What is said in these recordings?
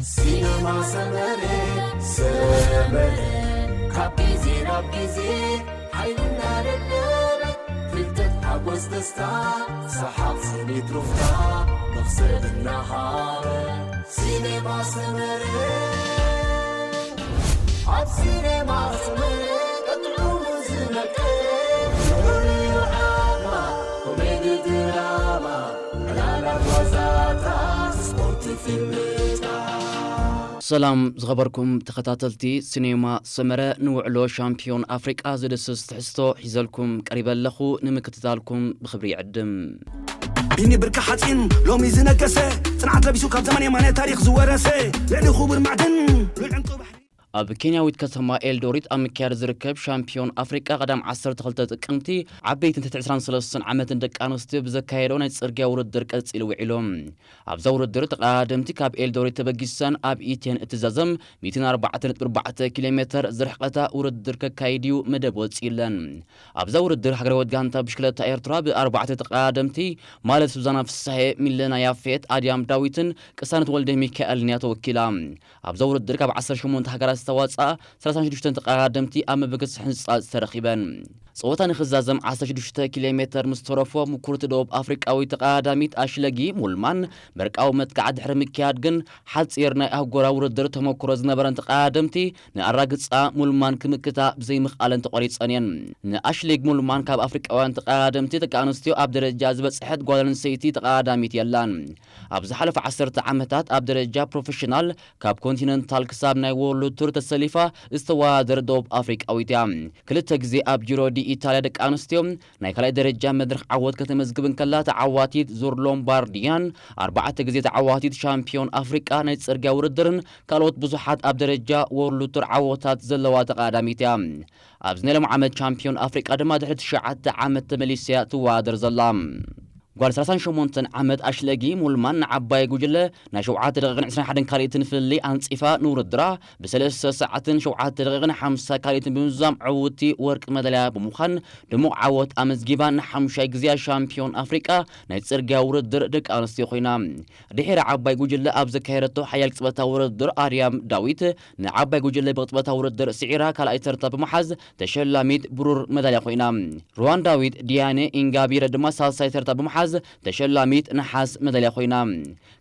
ሲነማ ሰመረ፣ ሰመረ፣ ካብ ግዜ ናብ ግዜ ሓይሉ እናደለበ፣ ፍልጠት፣ ሓጎስ፣ ደስታ፣ ሰሓቕ፣ ስኒት፣ ሩፍታ፣ መኽሰብ እናሃበ። ሲነማ ሰመረ፣ ኣብ ሲነማ ሰመረ ጥዑሙ ዝነቀ፣ ፍቕሪ፣ ዓማ፣ ኮሜዲ፣ ድራማ፣ ዕላላት፣ ዋዛታት፣ ስፖርት፣ ፊልምታት። ሰላም ዝኸበርኩም ተኸታተልቲ ሲኔማ ሰመረ፣ ንውዕሎ ሻምፒዮን ኣፍሪቃ ዝድስስ ትሕዝቶ ሒዘልኩም ቀሪበ ኣለኹ። ንምክትታልኩም ብኽብሪ ይዕድም። ቢኒ ብርቂ ሓፂን ሎሚ ዝነገሰ፣ ፅንዓት ለቢሱ ካብ ዘመን የማነ ታሪኽ ዝወረሰ፣ ልዕሊ ክቡር ማዕድን ልዑል ዕንቁ ባሕሪ። ኣብ ኬንያዊት ከተማ ኤልዶሪት ኣብ ምክያድ ዝርከብ ሻምፒዮን ኣፍሪቃ ቀዳም ዓሰርተ ክልተ ጥቅምቲ ዓበይትን ትሕቲ ዕስራን ሰለስተን ዓመትን ደቂ ኣንስትዮ ብዘካየዶ ናይ ጽርግያ ውድድር ቀጺሉ ውዒሉ። ኣብዛ ውድድር ተቐዳደምቲ ካብ ኤልዶሪት ተበጊሰን ኣብ ኢቴን እትዛዘም ሚእትን ኣርባዕተን ነጥቢ ኣርባዕተ ኪሎ ሜተር ዝርሕቐታ ውድድር ከካይድ እዩ መደብ ወጺኡለን። ኣብዛ ውድድር ሃገራዊት ጋንታ ብሽክለታ ኤርትራ ብኣርባዕተ ተቐዳደምቲ ማለት ሱዛና ፍሳሄ፣ ሚለና ያፌት፣ ኣድያም ዳዊትን ቅሳነት ወልደ ሚካኤልን እያ ተወኪላ። ኣብዛ ውድድር ካብ ዓሰርተ ሸሞንተ ሃገራት ዝተዋፅኣ ሰላሳን ሽዱሽተን ተቐዳደምቲ ኣብ መበገሲ ሕንፃፅ ተረኺበን። ፀወታ ንክዛዘም ዓሰርተ ሽዱሽተ ኪሎ ሜተር ምስ ተረፎ ምኩርቲ ደቡብ ኣፍሪቃዊት ተቐዳዳሚት ኣሽለጊ ሙልማን በርቃዊ መጥቃዕቲ ድሕሪ ምክያድ ግን ሓፂር ናይ ኣህጎራ ውድድር ተመክሮ ዝነበረን ተቐዳደምቲ ንኣራግፃ ሙልማን ክምክታ ብዘይምኽኣለን ተቆሪፀን እየን። ንኣሽሌግ ሙልማን ካብ ኣፍሪቃውያን ተቐዳደምቲ ደቂ ኣንስትዮ ኣብ ደረጃ ዝበፅሐት ጓል ኣንስተይቲ ተቐዳዳሚት የላን። ኣብ ዝሓለፈ ዓሰርተ ዓመታት ኣብ ደረጃ ፕሮፌሽናል ካብ ኮንቲነንታል ክሳብ ናይ ወርልድ ቱር ተሰሊፋ ዝተወዳደር ደቡብ ኣፍሪቃዊት እያ። ክልተ ግዜ ኣብ ጂሮ ዲ ኢታልያ ደቂ ኣንስትዮ ናይ ካልኣይ ደረጃ መድረኽ ዓወት ከተመዝግብ እንከላ፣ ተዓዋቲት ዙር ሎምባርዲያን ኣርባዕተ ግዜ ተዓዋቲት ሻምፒዮን ኣፍሪቃ ናይ ጽርግያ ውድድርን ካልኦት ብዙሓት ኣብ ደረጃ ወርልድ ቱር ዓወታት ዘለዋ ተቐዳዳሚት እያ። ኣብዚ ናይ ሎም ዓመት ቻምፒዮን ኣፍሪቃ ድማ ድሕሪ ትሽዓተ ዓመት ተመሊሳ እያ ትወዳደር ዘላ። ጓል ሰላሳን ሸሞንተን ዓመት ኣሽለጊ ሙልማን ንዓባይ ጉጅለ ናይ ሸውዓተ ደቂቕን ዕስራን ሓደን ካልኢትን ፍልልይ ኣንጺፋ ንውድድራ ብሰለስተ ሰዓትን ሸውዓተ ደቂቕን ሓምሳ ካልኢትን ብምምዛም ዕውቲ ወርቂ መዳልያ ብምዃን ድሙቕ ዓወት ኣመዝጊባ ንሓሙሻይ ግዜያ ሻምፒዮን ኣፍሪቃ ናይ ጽርግያ ውድድር ደቂ ኣንስትዮ ኮይና። ድሒራ ዓባይ ጉጅለ ኣብ ዘካየደቶ ሓያል ቅጽበታዊ ውድድር ኣርያም ዳዊት ንዓባይ ጉጅለ ብቅጽበታዊ ውድድር ስዒራ ካልኣይ ተርታ ብምሓዝ ተሸላሚት ብሩር መዳልያ ኮይና። ሩዋንዳዊት ዲያኔ ኢንጋቢረ ድማ ሳልሳይ ተርታ ብምሓዝ ተሸላሚት ነሓስ መዳልያ ኮይና።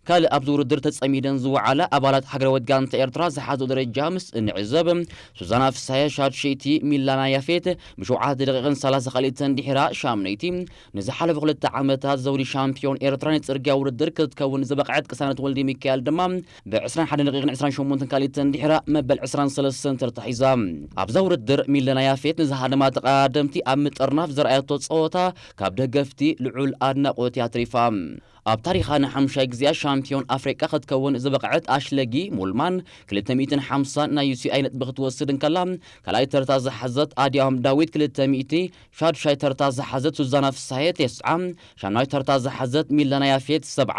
ካልእ ኣብዚ ውድድር ተጸሚደን ዝወዓላ ኣባላት ሃገራዊት ጋንታ ኤርትራ ዝሓዞ ደረጃ ምስ እንዕዘብ፣ ሱዛና ፍሳየ ሻድሸይቲ፣ ሚላና ያፌት ብሸውዓተ ደቂቕን ሰላሳ ካልኢተን ድሒራ ሻምነይቲ፣ ንዝሓለፉ ክልተ ዓመታት ዘውዲ ሻምፒዮን ኤርትራ ናይ ጽርግያ ውድድር ክትከውን ዝበቕዐት ቅሳነት ወልደ ሚካኤል ድማ ብዕስራን ሓደን ደቂቕን ዕስራን ሸሞንተን ካልኢተን ድሒራ መበል ዕስራን ሰለስተን ተርታ ሒዛ። ኣብዛ ውድድር ሚለና ያፌት ንዝሃደማ ተቐዳደምቲ ኣብ ምጥርናፍ ዘርኣየቶ ጸወታ ካብ ደገፍቲ ልዑል ኣድናቖት እያ ኣትሪፋ። ኣብ ታሪኻ ንሓምሻይ ግዜያ ሻምፒዮን ኣፍሪቃ ክትከውን ዝበቕዐት ኣሽለጊ ሙልማን ክልተ ሚእትን ሓምሳን ናይ ዩ ሲ ኣይ ነጥቢ ክትወስድ እንከላ፣ ካልኣይ ተርታ ዝሓዘት ኣድያም ዳዊት ክልተ ሚእቲ፣ ሻዱሻይ ተርታ ዝሓዘት ሱዛና ፍሳሄ ተስዓ፣ ሻምናይ ተርታ ዝሓዘት ሚለና ያፌት ሰብዓ፣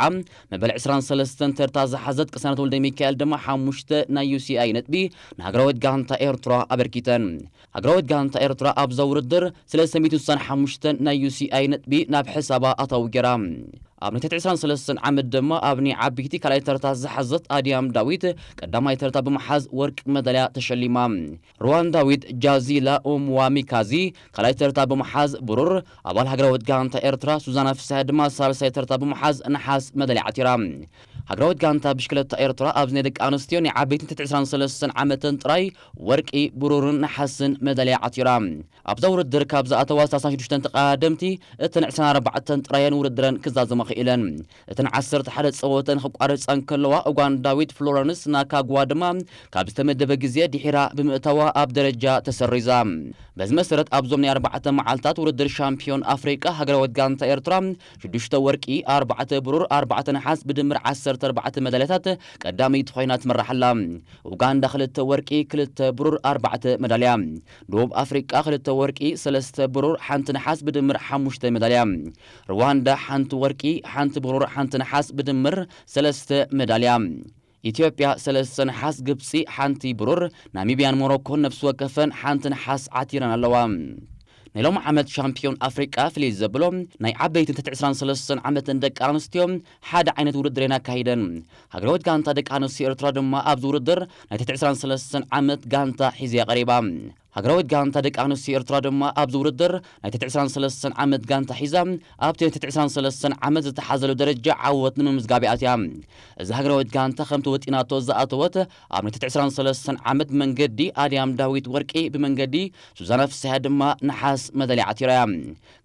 መበል ዕስራን ሰለስተን ተርታ ዝሓዘት ቅሳነት ወልደ ሚካኤል ድማ ሓሙሽተ ናይ ዩ ሲ ኣይ ነጥቢ ንሃገራዊት ጋንታ ኤርትራ ኣበርኪተን። ሃገራዊት ጋንታ ኤርትራ ኣብዛ ውድድር ሰለስተ ሚእትን ስሳን ሓሙሽተን ናይ ዩ ሲ ኣይ ነጥቢ ናብ ሕሳባ ኣታዊ ገይራ። ኣብ ናይ ትሕቲ ዕስራን ሰለስተን ዓመት ድማ ኣብ ናይ ዓበይቲ ካልኣይ ተርታ ዝሓዘት ኣድያም ዳዊት ቀዳማይ ተርታ ብምሓዝ ወርቂ መዳልያ ተሸሊማ። ሩዋንዳዊት ጃዚላ ኡምዋሚካዚ ካልኣይ ተርታ ብምሓዝ ብሩር፣ ኣባል ሃገራዊት ጋንታ ኤርትራ ሱዛና ፍስሃ ድማ ሳልሳይ ተርታ ብምሓዝ ነሓስ መዳልያ ዓቲራ። ሃገራዊት ጋንታ ብሽክለታ ኤርትራ ኣብዚ ናይ ደቂ ኣንስትዮ ናይ ዓበይትን ትሕቲ ዕስራን ሰለስተን ዓመተን ጥራይ ወርቂ፣ ብሩርን ነሓስን መዳልያ ዓቲራ። ኣብዛ ውድድር ካብ ዝኣተዋ ሰላሳን ሽዱሽተን ተቐዳደምቲ እተን ዕስራን ኣርባዕተን ጥራየን ውድድረን ክዛዘማ ክኢለን። እተን ዓሰርተ ሓደ ጸወተን ክቋረጻ እንከለዋ፣ ኡጋንዳዊት ፍሎረንስ ናካጓ ድማ ካብ ዝተመደበ ግዜ ድሒራ ብምእታዋ ኣብ ደረጃ ተሰሪዛ። በዚ መሰረት ኣብዞም ናይ ኣርባዕተ መዓልታት ውድድር ሻምፒዮን ኣፍሪቃ ሃገራዊት ጋንታ ኤርትራ ሽዱሽተ ወርቂ፣ ኣርባዕተ ብሩር፣ ኣርባዕተ ነሓስ ብድምር ዓሰርተ ኣርባዕተ መዳልያታት ቀዳመይቲ ኮይና ትምራሕ ኣላ። ኡጋንዳ ክልተ ወርቂ፣ ክልተ ብሩር፣ ኣርባዕተ መዳልያ። ደቡብ ኣፍሪቃ ክልተ ወርቂ፣ ሰለስተ ብሩር፣ ሓንቲ ነሓስ ብድምር ሓሙሽተ መዳልያ። ሩዋንዳ ሓንቲ ወርቂ፣ ሓንቲ ብሩር፣ ሓንቲ ነሓስ ብድምር ሰለስተ መዳልያ። ኢትዮጵያ ሰለስተ ነሓስ፣ ግብጺ ሓንቲ ብሩር፣ ናሚብያን ሞሮኮን ነፍሲ ወከፈን ሓንቲ ነሓስ ዓቲረን ኣለዋ። ናይ ሎም ዓመት ሻምፒዮን ኣፍሪቃ ፍልይ ዘብሎ ናይ ዓበይትን ትሕቲ ዕስራን ሰለስተን ዓመትን ደቂ ኣንስትዮ ሓደ ዓይነት ውድድር የን ኣካይደን። ሃገራዊት ጋንታ ደቂ ኣንስትዮ ኤርትራ ድማ ኣብዚ ውድድር ናይ ትሕቲ ዕስራን ሰለስተን ዓመት ጋንታ ሒዛ ቀሪባ። ሃገራዊት ጋንታ ደቂ ኣንስትዮ ኤርትራ ድማ ኣብዚ ውድድር ናይ ትሕቲ ዕስራን ሰለስተን ዓመት ጋንታ ሒዛ ኣብቲ ናይ ትሕቲ ዕስራን ሰለስተን ዓመት ዝተሓዘሉ ደረጃ ዓወት ንምምዝጋብ ኣትያ። እዛ ሃገራዊት ጋንታ ከምቲ ወጢናቶ ዝኣተወት ኣብ ናይ ትሕቲ ዕስራን ሰለስተን ዓመት ብመንገዲ ኣድያም ዳዊት ወርቂ፣ ብመንገዲ ሱዛና ፍስሓ ድማ ነሓስ መዳልያ ዓቲራ እያ።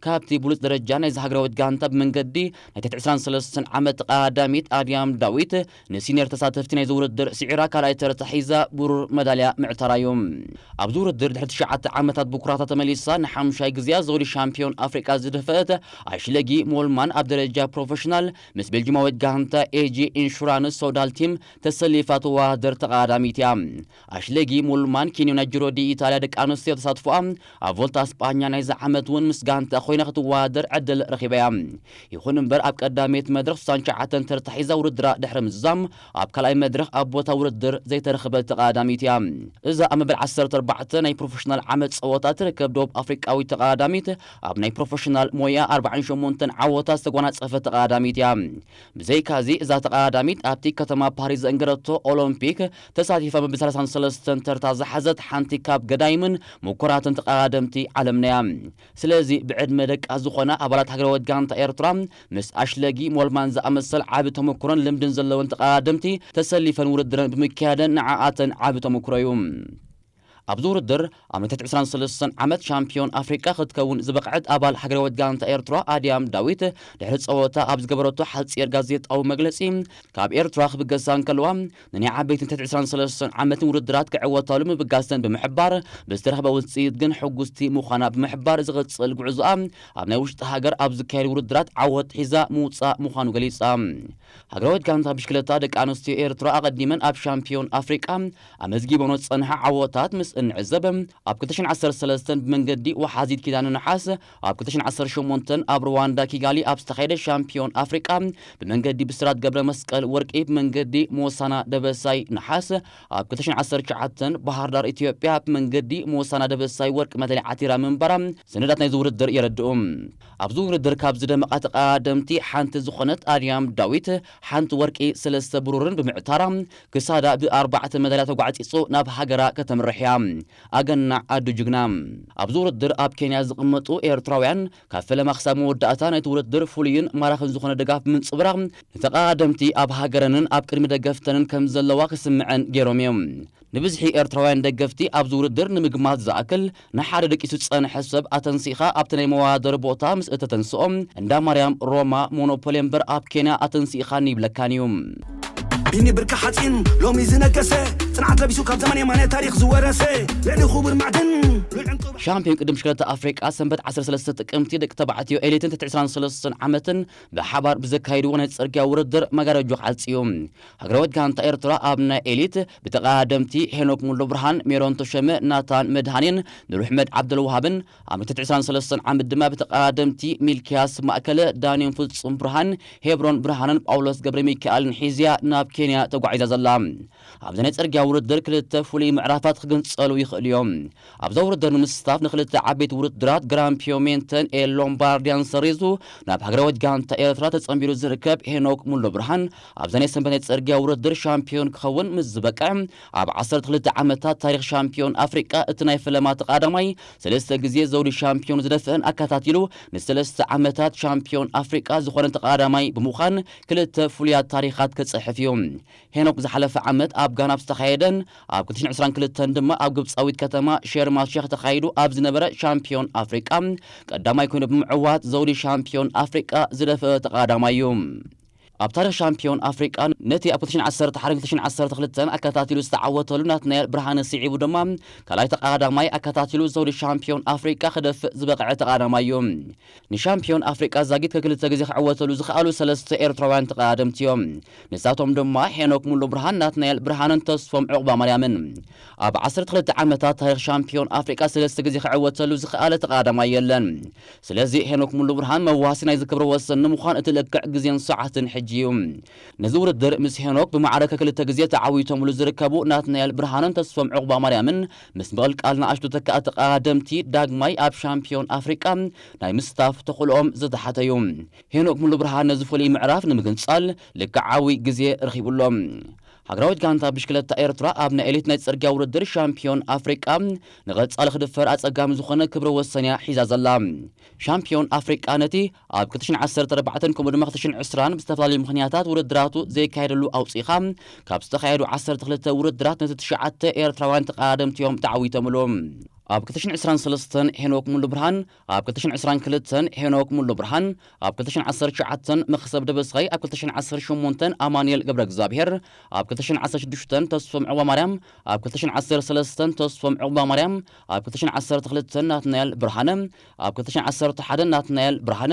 ካብቲ ብሉጽ ደረጃ ናይዚ ሃገራዊት ጋንታ ብመንገዲ ናይ ትሕቲ ዕስራን ሰለስተን ዓመት ቀዳሚት ኣድያም ዳዊት ንሲኒየር ተሳተፍቲ ናይዚ ውድድር ስዒራ ካልኣይ ተርታ ሒዛ ብሩር መዳልያ ምዕታራ እዩ። ኣብዚ ውድድር ድሕሪ ትሽዓተ ዓመታት ብኩራታ ተመሊሳ ንሓሙሻይ ግዜኣ ዘውዲ ሻምፒዮን ኣፍሪቃ ዝደፈአት ኣሽለጊ ሞልማን ኣብ ደረጃ ፕሮፌሽናል ምስ ቤልጂማዊት ጋንታ ኤጂ ኢንሹራንስ ሶዳል ቲም ተሰሊፋ ትወዳደር ተቐዳዳሚት እያ። ኣሽለጊ ሙልማን ኬንዮ ናይ ጂሮ ዲ ኢታልያ ደቂ ኣንስትዮ ተሳትፎኣ ኣብ ቮልታ ስጳኛ ናይዚ ዓመት እውን ምስ ጋንታ ኮይና ክትወዳደር ዕድል ረኺባ እያ። ይኹን እምበር ኣብ ቀዳመይቲ መድረኽ ስሳን ትሽዓተን ተርታ ሒዛ ውድድራ ድሕሪ ምዝዛም ኣብ ካልኣይ መድረኽ ኣብ ቦታ ውድድር ዘይተረኽበት ተቐዳዳሚት እያ። እዛ ኣብ መበል ዓሰርተ ኣርባዕተ ናይ ፕሮፌሽናል ዓመት ጸወታ ትርከብ ደቡብ ኣፍሪቃዊት ተቐዳዳሚት ኣብ ናይ ፕሮፌሽናል ሞያ ኣርባዓን ሸሞንተን ዓወታት ዝተጓናጸፈት ተቐዳዳሚት እያ። ብዘይካዚ እዛ ተቐዳዳሚት ኣብቲ ከተማ ፓሪስ ዘእንገረቶ ኦሎምፒክ ተሳቲፋ ብሰላሳን ሰለስተን ተርታ ዝሓዘት ሓንቲ ካብ ገዳይምን ምኩራትን ተቐዳደምቲ ዓለምና እያ። ስለዚ ብዕድመ ደቃ ዝኾና ኣባላት ሃገራዊት ጋንታ ኤርትራ ምስ ኣሽለጊ ሞልማን ዝኣመሰል ዓቢ ተመክሮን ልምድን ዘለወን ተቐዳደምቲ ተሰሊፈን ውድድረን ብምክያደን ንዓኣተን ዓቢ ተመክሮ እዩ። ኣብዚ ውድድር ኣብ ናይ ትሕቲ ዕስራን ሰለስተን ዓመት ሻምፒዮን ኣፍሪቃ ክትከውን ዝበቕዐት ኣባል ሃገራዊት ጋንታ ኤርትራ ኣድያም ዳዊት ድሕሪ ጸወታ ኣብ ዝገበረቶ ሓጺር ጋዜጣዊ መግለጺ ካብ ኤርትራ ክብገሳ እንከለዋ ንናይ ዓበይትን ትሕቲ ዕስራን ሰለስተን ዓመትን ውድድራት ክዕወታሉ ምብጋስተን ብምሕባር ብዝተረኽበ ውጽኢት ግን ሕጉስቲ ምዃና ብምሕባር ዝቕጽል ጉዕዞኣ ኣብ ናይ ውሽጢ ሃገር ኣብ ዝካየድ ውድድራት ዓወት ሒዛ ምውጻእ ምዃኑ ገሊጻ። ሃገራዊት ጋንታ ብሽክለታ ደቂ ኣንስትዮ ኤርትራ ኣቐዲመን ኣብ ሻምፒዮን ኣፍሪቃ ኣመዝጊበኖ ዝጸንሓ ዓወታት ምስ እንዕዘብ ኣብ ክልተ ሽሕን ዓሰርተ ሰለስተን ብመንገዲ ወሓዚት ኪዳነ ነሓስ ኣብ ክልተ ሽሕን ዓሰርተ ሸሞንተን ኣብ ሩዋንዳ ኪጋሊ ኣብ ዝተኻየደ ሻምፒዮን ኣፍሪቃ ብመንገዲ ብስራት ገብረ መስቀል ወርቂ ብመንገዲ ሞሳና ደበሳይ ነሓስ ኣብ ክልተ ሽሕን ዓሰርተ ትሽዓተን ባህር ዳር ኢትዮጵያ ብመንገዲ ሞሳና ደበሳይ ወርቂ መዳልያ ዓቲራ ምንባራ ሰነዳት ናይዚ ውድድር የረድኡ። ኣብዚ ውድድር ካብ ዝደመቓ ተቐዳደምቲ ሓንቲ ዝኾነት ኣድያም ዳዊት ሓንቲ ወርቂ ሰለስተ ብሩርን ብምዕታራ ክሳዳ ብኣርባዕተ መዳልያ ተጓዕጺጹ ናብ ሃገራ ከተምርሕ እያ። ኣገናዕ ኣዱ ጅግና። ኣብዚ ውድድር ኣብ ኬንያ ዝቕመጡ ኤርትራውያን ካብ ፈለማ ክሳብ መወዳእታ ናይቲ ውድድር ፍሉይን ማራኽን ዝኾነ ደጋፍ ብምንጽብራቕ ንተቐዳደምቲ ኣብ ሃገረንን ኣብ ቅድሚ ደገፍተንን ከም ዘለዋ ክስምዐን ገይሮም እዮም። ንብዝሒ ኤርትራውያን ደገፍቲ ኣብዚ ውድድር ንምግማት ዝኣክል ንሓደ ደቂሱ ዝጸንሐ ሰብ ኣተንሲኻ ኣብቲ ናይ መወዳደሪ ቦታ ምስ እተተንስኦ እንዳ ማርያም ሮማ ሞኖፖሊ እምበር ኣብ ኬንያ ኣተንሲእኻኒ ይብለካን እዩ። ቢኒ ብርቂ ሓፂን ሎሚ ዝነገሰ ፅንዓት ለቢሱ ካብ ዘመን የማነ ታሪክ ዝወረሰ ልዕሊ ክቡር ማዕድን ልዑል ዕንቁ ሻምፒዮን ቅድም ሽክለታ ኣፍሪቃ ሰንበት ዓሰርተ ሰለስተ ጥቅምቲ ደቂ ተባዕትዮ ኤሊትን ትሕቲ ዕስራን ሰለስተን ዓመትን ብሓባር ብዘካይድዎ ናይ ጽርግያ ውድድር መጋረጆ ክዓጽ እዩ። ሃገራዊት ጋንታ ኤርትራ ኣብ ናይ ኤሊት ብተቐዳደምቲ ሄኖክ ሙሉ ብርሃን፣ ሜሮን ተሸመ፣ ናታን መድሃኔን ንሩሕመድ ዓብደልውሃብን ኣብ ትሕቲ ዕስራን ሰለስተን ዓመት ድማ ብተቐዳደምቲ ሚልኪያስ ማእከለ፣ ዳንዮን ፍጹም ብርሃን፣ ሄብሮን ብርሃንን ጳውሎስ ገብረ ሚካኤልን ሒዝያ ናብ ኬንያ ተጓዒዛ ዘላ። ኣብዚ ናይ ጽርግያ ውድድር ክልተ ፍሉይ ምዕራፋት ክግንጸሉ ይኽእሉ እዮም። ኣብዛ ውድድር ንምስታፍ ንክልተ ዓበይቲ ውድድራት ግራንድ ፒዮሜንተን ኤ ሎምባርዲያን ሰሪዙ ናብ ሃገራዊት ጋንታ ኤርትራ ተጸንቢሩ ዝርከብ ሄኖክ ሙሉ ብርሃን ኣብዛ ናይ ሰንበት ናይ ጽርግያ ውድድር ሻምፒዮን ክኸውን ምስ ዝበቅዐ ኣብ ዓሰርተ ክልተ ዓመታት ታሪኽ ሻምፒዮን ኣፍሪቃ እቲ ናይ ፈለማ ተቐዳዳማይ ሰለስተ ግዜ ዘውዲ ሻምፒዮን ዝደፍአን ኣከታቲሉ ንሰለስተ ዓመታት ሻምፒዮን ኣፍሪቃ ዝኾነ ተቐዳዳማይ ብምዃን ክልተ ፍሉያት ታሪኻት ክጽሕፍ እዩ። ሄኖክ ዝሓለፈ ዓመት ኣብ ጋና ኣብ ዝተኻየደን ኣብ ክልተ ሽሕን ዕስራን ክልተን ድማ ኣብ ግብጻዊት ከተማ ሼርም ኣል ሼክ ተኻይዱ ኣብ ዝነበረ ሻምፒዮን ኣፍሪቃ ቀዳማይ ኮይኑ ብምዕዋት ዘውዲ ሻምፒዮን ኣፍሪቃ ዝደፈአ ተቐዳዳማይ እዩ። ኣብ ታሪኽ ሻምፒዮን ኣፍሪቃ ነቲ ኣብ ክልተ ሽሕን ዓሰርተ ሓደን ክልተ ሽሕን ዓሰርተ ክልተን ኣከታቲሉ ዝተዓወተሉ ናትናኤል ብርሃነ ስዒቡ ድማ ካልኣይ ተቐዳዳማይ ኣከታቲሉ ዘውዲ ሻምፒዮን ኣፍሪቃ ክደፍእ ዝበቕዐ ተቐዳዳማይ እዩ። ንሻምፒዮን ኣፍሪቃ ዛጊት ከክልተ ግዜ ክዕወተሉ ዝኸኣሉ ሰለስተ ኤርትራውያን ተቐዳደምቲ እዮም። ንሳቶም ድማ ሄኖክ ሙሉ ብርሃን፣ ናትናኤል ብርሃንን ተስፎም ዑቕባ ማርያምን። ኣብ ዓሰርተ ክልተ ዓመታት ታሪኽ ሻምፒዮን ኣፍሪቃ ሰለስተ ግዜ ክዕወተሉ ዝኸኣለ ተቐዳዳማይ የለን። ስለዚ ሄኖክ ሙሉ ብርሃን መዋሲ ናይዚ ክብረ ወሰን ንምዃን እቲ ልክዕ ግዜን ሰዓትን ሕጂ እዩ። ነዚ ውድድር ምስ ሄኖክ ብማዕረ ከክልተ ግዜ ተዓዊቶምሉ ዝርከቡ ናትናኤል ብርሃንን ተስፎም ዕቑባ ማርያምን ምስ ምቕልቃል ንኣሽቱ ተካእቲ ተቐዳደምቲ ዳግማይ ኣብ ሻምፒዮን ኣፍሪቃ ናይ ምስታፍ ተኽእሎኦም ዝተሓተ እዩ። ሄኖክ ሙሉ ብርሃን ነዚ ፍሉይ ምዕራፍ ንምግንጻል ልክዓዊ ግዜ ረኺቡ ኣሎ። ሃገራዊት ጋንታ ብሽክለታ ኤርትራ ኣብ ናይ ኤሊት ናይ ጽርግያ ውድድር ሻምፒዮን ኣፍሪቃ ንቐጻሊ ክድፈር ኣጸጋሚ ዝኾነ ክብረ ወሰንያ ሒዛ ዘላ። ሻምፒዮን ኣፍሪቃ ነቲ ኣብ ክልተ ሽሕን ዓሰርተ ኣርባዕተን ከምኡ ድማ ክልተ ሽሕን ዕስራን ብዝተፈላለዩ ምኽንያታት ውድድራቱ ዘይካየደሉ ኣውጺኻ ካብ ዝተኻየዱ ዓሰርተ ክልተ ውድድራት ነቲ ትሽዓተ ኤርትራውያን ተቐዳደምቲ እዮም ተዓዊቶምሉ። ኣብ ክልተ ሽሕን ዕስራን ሰለስተን ሄኖክ ሙሉ ብርሃን፣ ኣብ ክልተ ሽሕን ዕስራን ክልተን ሄኖክ ሙሉ ብርሃን፣ ኣብ ክልተ ሽሕን ዓሰርተ ትሽዓተን መኽሰብ ደበሳይ፣ ኣብ ክልተ ሽሕን ዓሰርተ ሸሞንተን ኣማኑኤል ገብረ እግዚኣብሔር፣ ኣብ ክልተ ሽሕን ዓሰርተ ሽዱሽተን ተስፎም ዕቑባ ማርያም፣ ኣብ ክልተ ሽሕን ዓሰርተ ሰለስተን ተስፎም ዕቑባ ማርያም፣ ኣብ ክልተ ሽሕን ዓሰርተ ክልተን ናትናኤል ብርሃነ፣ ኣብ ክልተ ሽሕን ዓሰርተ ሓደን ናትናኤል ብርሃነ፣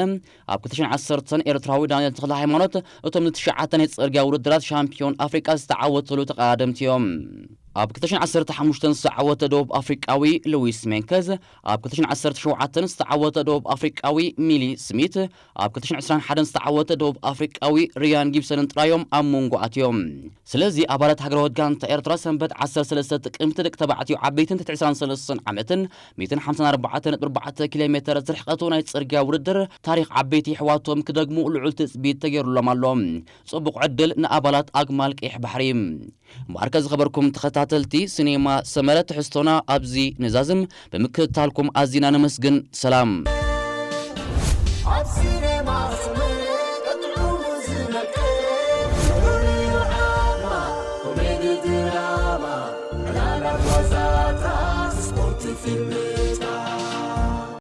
ኣብ ክልተ ሽሕን ዓሰርተን ኤርትራዊ ዳንኤል ተኽለ ሃይማኖት እቶም ንትሽዓተ ናይ ጽርግያ ውድድራት ሻምፒዮን ኣፍሪቃ ዝተዓወተሉ ተቐዳደምቲ እዮም። ኣብ ክልተ ሽሕን ዓሰርተ ሓሙሽተን ዝተዓወተ ደቡብ ኣፍሪቃዊ ሉዊስ ሜንከዝ፣ ኣብ ክልተ ሽሕን ዓሰርተ ሸውዓተን ዝተዓወተ ደቡብ ኣፍሪቃዊ ሚሊ ስሚት፣ ኣብ ክልተ ሽሕን ዕስራን ሓደን ዝተዓወተ ደቡብ ኣፍሪቃዊ ሪያን ጊብሰንን ጥራዮም ኣብ መንጎ ኣትዮም። ስለዚ ኣባላት ሃገራዊት ጋንታ ኤርትራ ሰንበት ዓሰርተ ሰለስተ ጥቅምቲ ደቂ ተባዕትዮ ዓበይትን ትሕቲ ዕስራን ሰለስተን ዓመትን ሚእትን ሓምሳን ኣርባዕተን ነጥቢ ኣርባዕተ ኪሎ ሜተር ዝርሕቀቱ ናይ ጽርግያ ውድድር ታሪኽ ዓበይቲ የሕዋቶም ክደግሙ ልዑል ትጽቢት ተገይሩሎም ኣሎ። ጽቡቕ ዕድል ንኣባላት ኣግማል ቀይሕ ባሕሪ። እምበኣርከ ዝኸበርኩም ተኸታተልቲ ሲኔማ ሰመረ ትሕዝቶና ኣብዚ ንዛዝም። ብምክትታልኩም ኣዚና ነመስግን። ሰላም። ኣብ ሲኔማ ሰመረ ቀጥዑ ዝመቀ። ኮሜዲ ድራማ፣ ዕላላት ዋዛታት፣ ስፖርት ፊልም